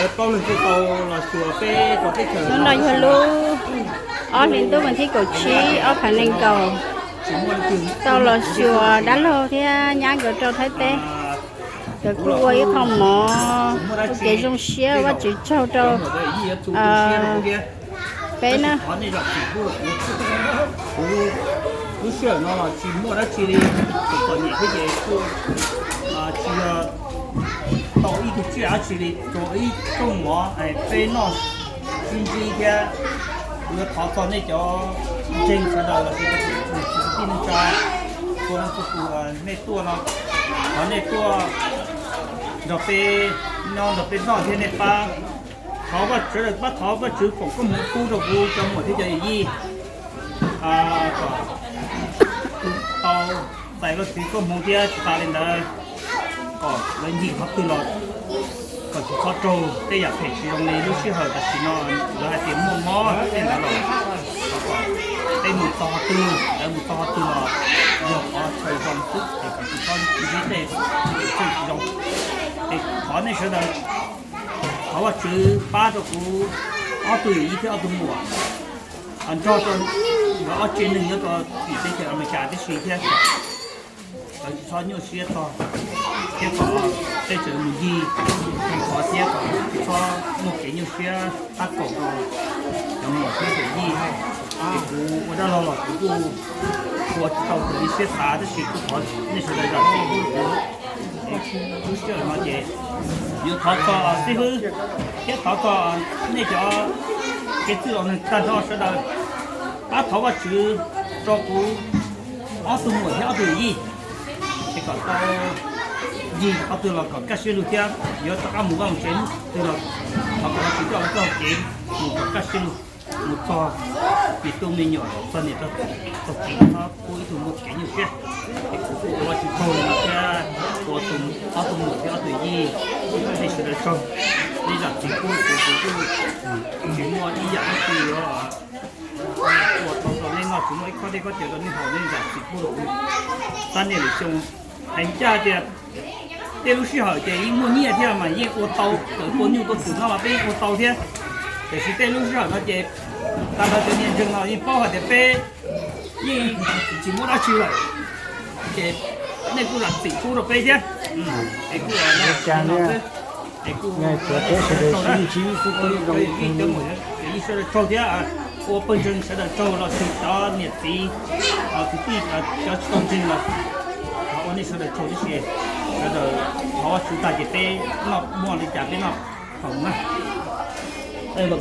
Hnub no yog lub ob hlis ntuj vas thib kaum tsib ob phav nees nkaum, tau los xyuas dab laug thiab nyab nkawd rau Thaib teb. Nkawd kuj ua ib qho mov ua kev zoo siab, Vajtswv tsaug rau peb na. Lub sij hawm no los tsis muaj dab tsi li, tsis pom niam thiab ces kuj tsis yog tau ib tug tsiaj dab tsi li, tsuas ib rooj mov peb noj sib ntsib thiab. Kuv yuav thov txog nej cov ntseeg sawv daws los sis cov kwv tij neej tsa, txhua leej txhua tus nej tuaj no, thov nej tuaj nrog peb nyob nrog peb noj thiab nej pab, thov Vajtswv, pab thov Vajtswv foom koob hmoov pub rau kuv cov muam thiab cov yij kom tau txais Vajtswv koob hmoov thiab tsis tas li ntawd kom lawv ncig qhov twg los kom tsis txhob raug tej yam phem tsis zoo li lub sij hawm tam sim no lawv hais tias muaj mob tej ntawd los thov kom peb mus txog qhov twg, lawv mus txog qhov twg los yog qhov chaw zoo xwb es kom tsis txhob ntsib tej txheej tsis zoo. Es thov nej sawv daws, thov Vajtswv pab rau kuv ob tug yij thiab ob tug muam nrog rau nkawd ob tsev neeg nyob rau tim teb chaws Amelikas tib si thiab, lawv tsis txhob nyuaj siab txog thiab kom tej tseem mus ncig qhov thiab kom tsis txhob muaj kev nyuaj siab tab kaum rau cov muam thiab cov yij. Ces kuv ua dab laug los kuv kuj ua tsis tau raws li siab xav tab sis kuj thov nej sawv daws zam txim pub rau kuv. Lub sij hawm no ces yuav thov txog xib hwb thiab thov txog nej cov kev txwj laus neeg tag nrho sawv daws pab thov Vajtswv rau kuv ob tug muam thiab ob tug yij, es kom tau ncig qhov twg los kom kaj siab lug thiab yuav rov qab mus vaj mus tsev hnub twg los thov kom Vajtswv coj lawv txoj hau kev mus kom kaj siab lug, mus txog pim tub me nyuam, txog niam txog txiv, txhob pub ib tug muaj kev nyuaj siab. Es kuv kuj ua Vajtswv tsaug li no thiab ua ob tug muam thiab ob tug yij, nej sawv daws tsaug, nej zam txim pub kuv, kuv kuj tsis muaj ib yam dab tsi yuav ua tau rau nej noj, tsis muaj ib khob dej khob cawv rau nej haus, nej zam txim pub rau kuv. Xab niaj lwm xyoo hais ncaj tias tej lub sij hawm ces yeej muaj nyiaj thiab mas yeej ua tau, txawm tua nyuj tua twm no mas peb yeej ua tau thiab. Tiam sis tej lub sij hawm no ces tag nrho cov niag ntseeg no yeej paub hais tias peb yeej tsis muaj dab tsi lawm, ces nej kuj zam txim pub rau peb thiab. Es kuj, es kuj, sawv daws tsaug thiab ua pawg ntseeg sawv daws tsaug los sis cov niam txiv, kwv tij, cov tsis tau ntseeg los thov ua nej sawv daws tsaug tib si. Sawv daws thov Vajtswv tag ces peb noj muaj li cas peb noj haus na. Twb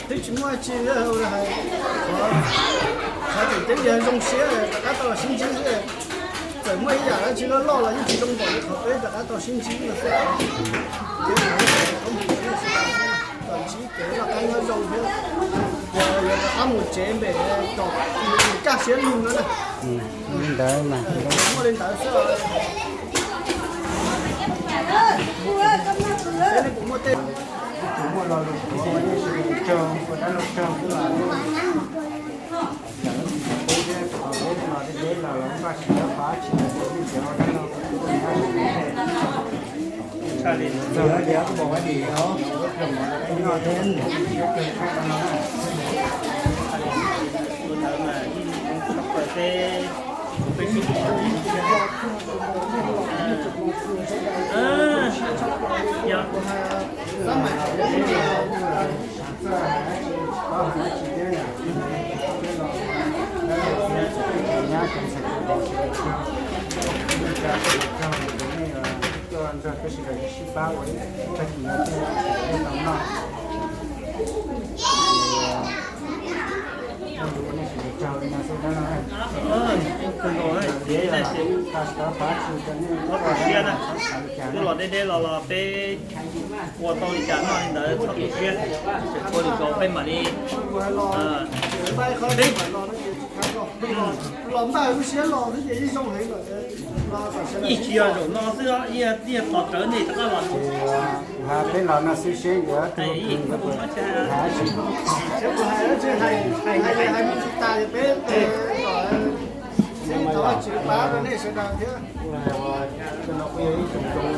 tsis muaj tsi, qhov tseem ceeb yog zoo siab rov qab tau los sib ntsib xwb. Txawm muaj ib yam dab tsi loj loj los yeej tsis zoo npaum li qhov peb rov qab tau sib ntsib no xwb. Kom ntsib kev noj qab nyob zoo thiab, yuav rov qab mus tsev npem kom kaj siab lug no na. Li ntawd mas muaj li ntawd xwb. Peb kuj muaj tej, kuj muaj lo lus qhuav, nej sawv daws tsaug ua dab laug tsaug xwb los, cov peb thiab cov peb los deb deb los los npaj siab pab tsis tau nej cov ua dab laug. Tshaj li txog tias pom dim os, noj thiab siab kawg tshaj no. Ua ntawd mas yeej tshaj plaws peb, peb sib Tus siab na, twb los deb deb los los peb ua tau li cas noj li ntawd txhob tu siab, tseem tshuav lwm zaus peb mam li, peb los npaj lub siab los xwb ces yeej zoo heev lawm. Yeej tsis yog zaum no xwb, yeej tos rawv nej rov qab los. Peb los no xwb seb yuav tus twg puas hais tsis, hais hais me ntsis tas peb kom seb thov Vajtswv pab rau nej sawv daws thiab. Tus no kuj yog ib tug zoo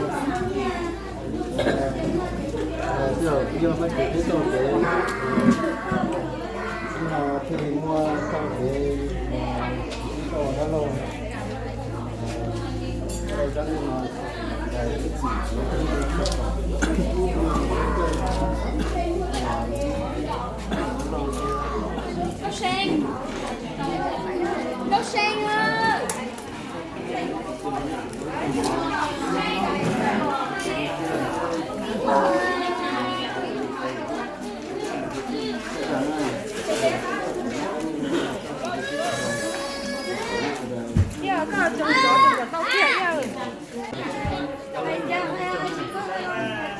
Yog Maiv Khuam teb tau kev, no thiaj li muaj tau kev ib tau dab laug, dab laug no, Nkauj See, Nkauj See.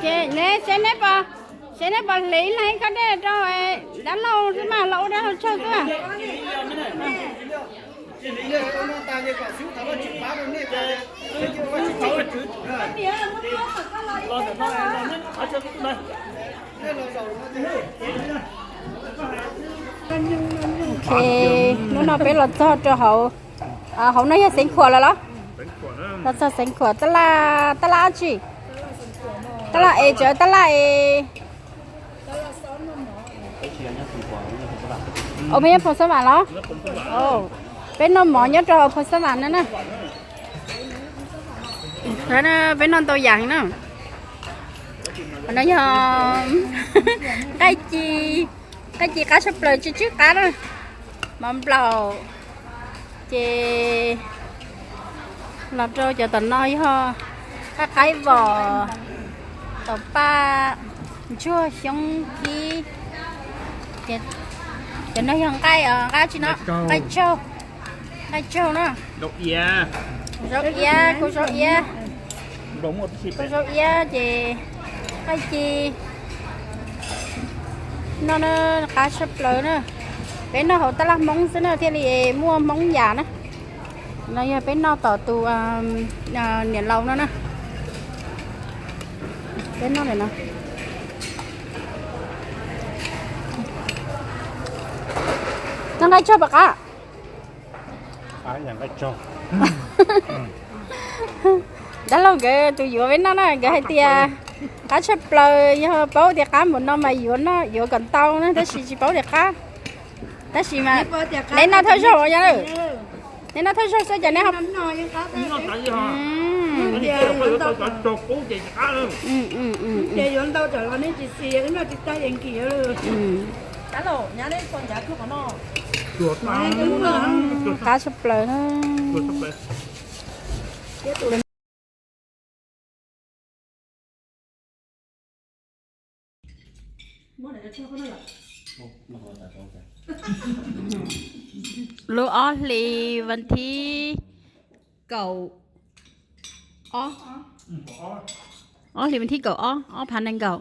Ces neb seb neb puas, seb neb puas hliv leej koj dej rau dab laug xwb mas los ua dab laug tsawg xwb. Ok, hnub no peb los txog rau hauv, hauv no yog Xeev Khuam lawm los? Los txog Xeev Khuam, tab laj, tab laj dab tsi? Tab laj es, tseem tab laj es. Ua peb nyob Phoos Xab Vam los? Peb noj mov nyob rau hauv Phoos Xab Vam no na. Peb noj ntau yam na. Qhov no yog nqaij ci, nqaij ci qab tshaj plaws, tsis tswb qab na. Mov nplaum, ces los rau cov tom no yog nqaij qaib vos, taum paj, ntsuag xyoob kib. Cov no yog nqaij, nqaij tsi no, nqaij tsaug, nqaij tsaug na. Zaub iab, kuv zaub iab, kuv zaub iab ces nqaij ci no na, qab tshaj plaws na. Peb noj hauv tab laj Hmoob xwb na thiaj li muaj Hmoob yam na. No yog peb noj tom tus niam laus no na. Peb noj no. Noj nqaij tsaug puas qab? Dab laug nkawd tus yuav peb noj na, nkawd hais tias qab tshaj plaws, yog paub tias qab npaum no mas yuav noj, yuav kom ntau na, tab sis tsis paub tias qab. Tab sis mas neb noj thawj zaug yog, neb noj thawj zaug xwb ces neb ho Qab tshaj plaws na. Lub ob hlis vas thib kaum ob, ob hlis vas thib kaum ob, ob phav nees nkaum,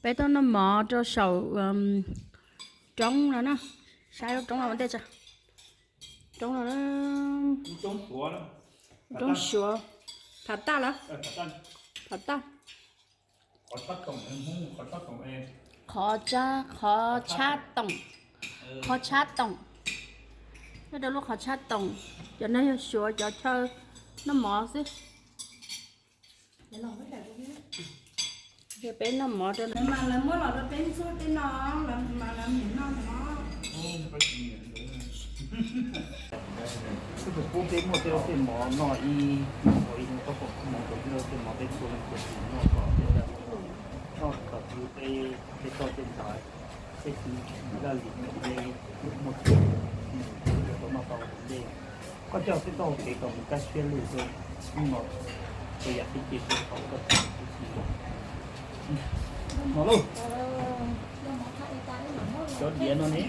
peb tuaj noj mov rau saum roob no na. Saib lub roob no ua ntej tso. Roob no, roob Suav, phav taj lawm, phav taj. Qhov, qhov tshab toom, qhov tshab toom, nyob rau lub qhov tshab toom. Cov no yog Suav cov chaw noj mov xwb. Peb noj mov rau, mas lawv muab los rau peb ntxuag tej no, mas lawv niam noj no. Peb pub peb muaj tej tej mov noj ib, ib hnub koj pom mov, tej tej mov peb txhua leej txhua tus noj kom, noj kom peb, peb txoj tej ntawd, tej tus laj lim peb muaj txhua tus tau noj tau ntej. Koj coj peb taug kev kom mus Kab Siab Lwj xwb, hnub no txhua yam peb cia siab rau koj txhua tus. No lauj, cov diav no ne.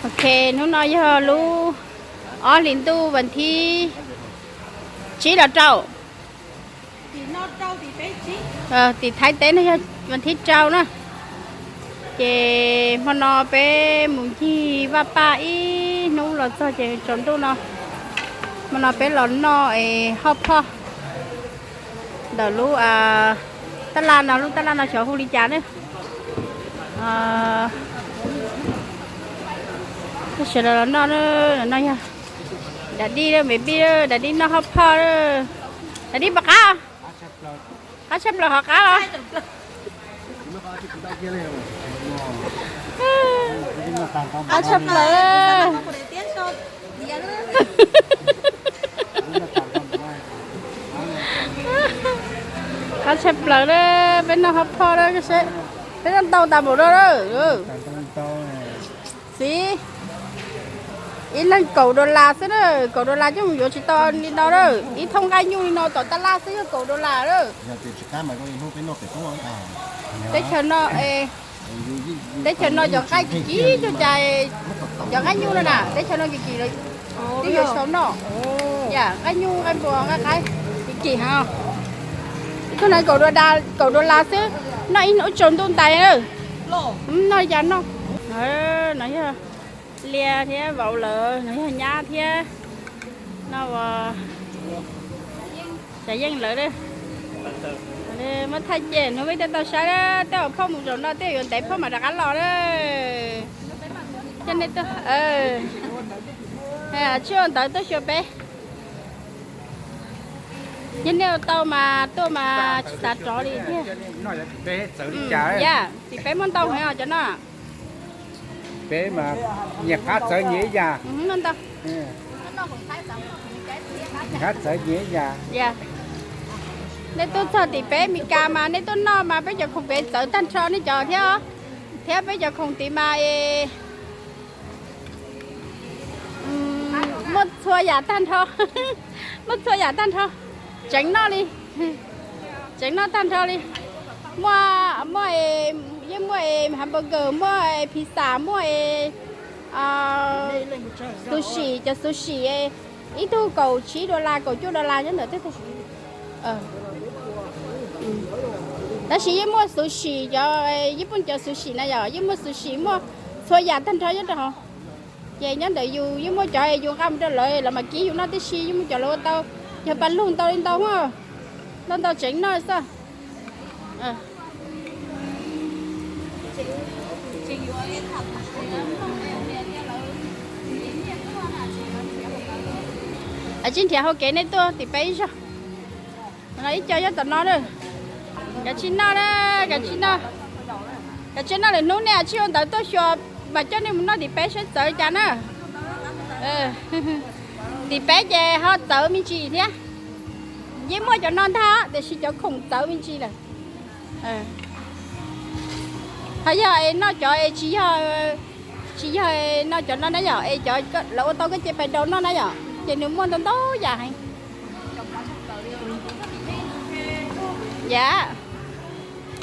Ok, hnub no yog lub ob hlis ntuj vas thib tsib los rau, tim Thaib teb no yog vas thib rau na. Ces hmo no peb mus ncig Vaj Paj ib hnub los txog ces tsaus ntuj no Hmo no peb los noj es hot pot ntawm lub tab laj no, lub tab laj no xyov hu li cas na. Sawv daws los noj, no yog Dam Dij, me pij, Dam Dij noj hot pot. Dam Dij puas qab? Qab tshaj plaws, qhov qab los. Qab tshaj plaws. Qab tshaj plaws na, peb noj hot pot na, peb noj ntau tas npaum no na. Xiv, ib leeg kaum dollar xwb na, kaum dollar coj mus yuav tsis tau li no na. Ib thooj nqaij nyuj li no tom tab laj xwb yog kaum dollar na. Teb chaws no, teb chaws no cov nqaij kim kim cuag cas, cov nqaij nyuj no na, teb chaws no kim kim lawm, twb yuav sau noj. Yam nqaij nyuj nqaij npua nqaij qaib kim kim heev. Ib thooj no kaum dollar xwb, noj ib hnub tsaus ntuj ntais na. Noj li cas noj. No yog Liaj thiab vauv lawv, no yog nyab thiab, no ua Xav Yeej lawv. Muab thaij ces hnub peb thiaj tau saib, tej zaum phauj mus zaum no tej zaum yuav ntev phauj mam rov qab los na. Coj nej tuaj, tsij ua ntawv tuaj xyuas peb. Yog nej ua tau mas tuaj mas tsis xav rov li thiab. Yam tim peb muaj ntau heev os cov no. Peb mas nyias qab txawv nyias ib yam. Qab txawv nyias ib yam. Nej tuaj txog tim peb Mes Kas mas nej tuaj noj mas peb cov khoom pem txawv tag nrho nej cov thiab, thiab peb cov khoom tid mas es muaj txhua yam tag nrho, muaj txhua yam tag nrho, tseev noj li, tseev noj tag nrho li. Muaj, muaj, yeej muaj hamburger, muaj pizza, muaj sushi, cov sushi ib tug kaum tsib dollar kaum cuaj dollar nyob ntawm tej. Tab sis yeej muaj sushi, cov yeej muaj cov sushi na yom, yeej muaj sushi, muaj txhua yam tag nrho nyob rau hauv. Ces nyob ntawm yus yeej muaj cov es yus nqa mus rau lawv, lawv mam kib yus noj tib si, yeej muaj cov lawv ua tau, yog pas lug ntau li ntau, ntau ntau tseev noj xwb. Tsis nrhiav hauv kev nej tuaj tim peb ib zaug. Ib co nyob tom no na. Kav tsij noj na, kav tsij noj. Kav tsij noj lwm hnub nej tsij ua ntawv tuaj xyuas mas coj nej mus noj tim peb saib txawv cas na. Tim peb ces ho txawv me ntsis thiab. Yeej muaj cov no ntag tiam sis cov khoom txawv me ntsis lawm. Ho yog es noj cov es tsis yog, tsis yog no cov no na yom, es cov lawv ua tau koj cia pais daus noj na yom, ces nws muaj ntau ntau yam heev. Yam,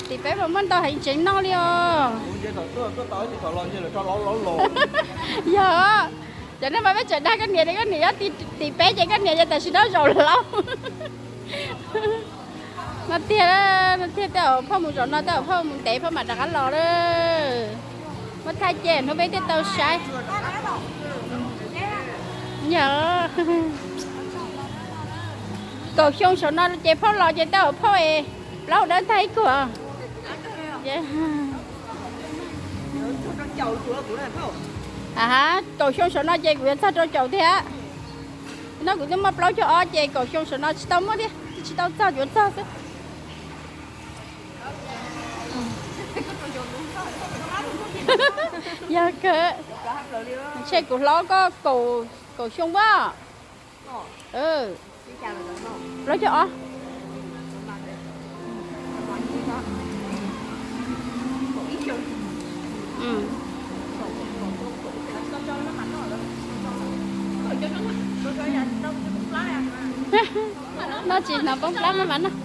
tim peb mas muaj ntau heev tseev noj li os. Yog, cov neeg mas peb tseem dag koj niam tias koj niam nyob tim peb ces koj niam ces tam sim no zaum laub. No tiag, no tiag, tej zaum phauj mus zaum no tej zaum phauj mus ntev phauj mam rov qab los lawm. Muab thaij ces hnub peb thiaj tau saib. Yog, kaum xyoo saum no ces phauj los ces tej zaum phauj es plaub dawb tag ib kuag. Kaum xyoo saum no ces kuv yuav txog rau caum thiab. No kuv twb muaj plaub caug ob ces kaum xyoo saum no tsis tau muaj thiab, tsis tau txog, yuav txog xwb. Yog kawg, ntshe kuv hlob koj kaum xyoo as. Plaub caug ob. Noj tsis hnov poob plab mas mam noj.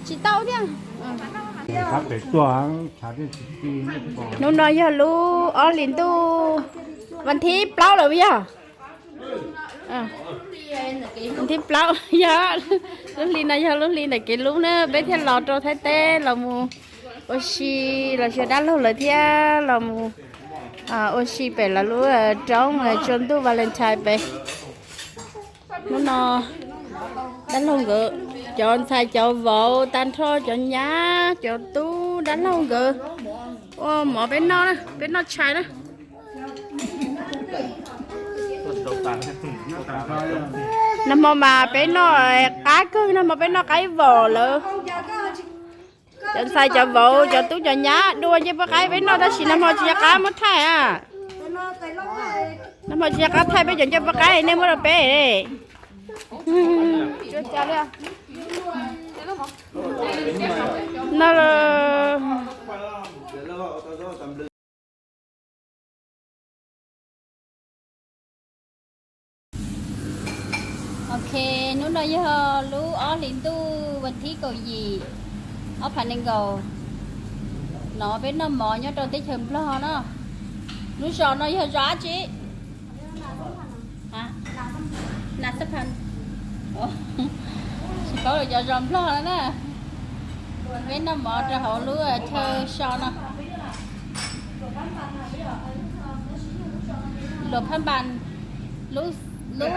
Tsis tau thiab. Hnub no yog lub ob hlis ntuj, vas thib plaub lawm yog. Vas thib plaub yog, lub hli no yog lub hli ntawm kev lub na, peb thiaj los rau Thaib teb los mus ua si, los xyuas dab laug lawv thiab los mus Ua si pem lawv lub roob tsaus ntuj Valentine pem. Hnub no dab laug nkawd, cov ntxhais cov vauv tag nrho, cov nyab cov tub dab laug nkawd ua mov peb noj, peb noj tshais na. Nag hmo mas peb noj qab kawg, nag hmo peb noj qaib vom lawm. Cov ntxhais cov vauv cov tub cov nyab dua ncej puab qaib peb noj, tab sis nag hmo tsis nco qab muab thaij a. Nag hmo tsis nco qab thaij peb cov ncej puab qaib nej muab rau peb. No. Ok, hnub no yog lub ob hlis ntuj vas thib kaum yim, ob phav nees nkaum. No peb noj mov nyob rau teb chaws Nplog na. Lub zos no yog zos dab tsi? Nas Xab Phan. Tsis paub lawv cov zos Nplog no na. Peb noj mov rau hauv lub chaw so no. Luam Phaj Npas, lub, lub,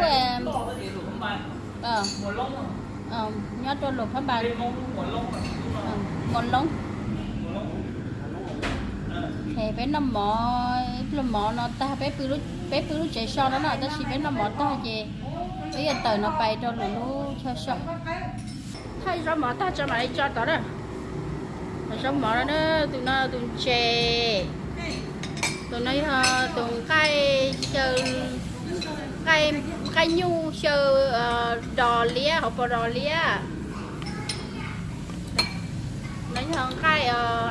nyob rau Luam Phaj Npas, Muas Loob. Peb noj mov, ib pluag mov no tag, peb pw lub tsev so no na, tab sis peb noj mov tag ces peb yuav tawm no pais rau lwm lub chaw so. Thaij zaub mov tag tso mam li tso tod na. Zaub mov no na, tus no tus ntses, tus no yog tus nqaij xyaw, nqaij, nqaij nyuj xyaw dos liab, hauv paus dos liab. No yog nqaij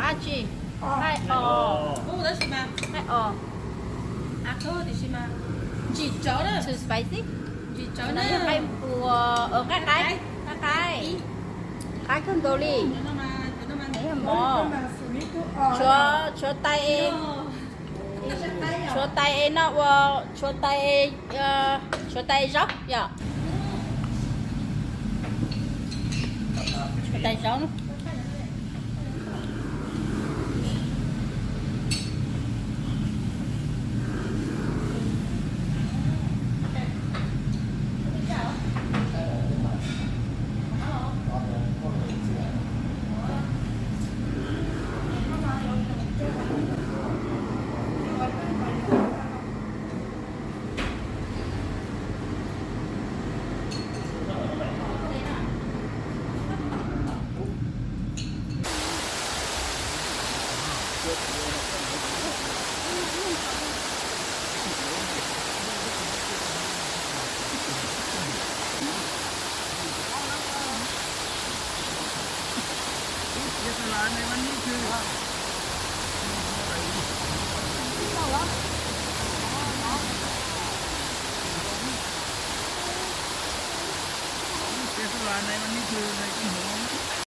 dab tsi? Nqaij os, nqaij os. Too spicy. No yog nqaij npua, nqaij qaib, nqaij qaib, qaib kawg nkaus li. No yog mov, tshuav tais, tshuav tais es no ua, tshuav tais, tshuav tais zaub yom. Tshuav tais zaub.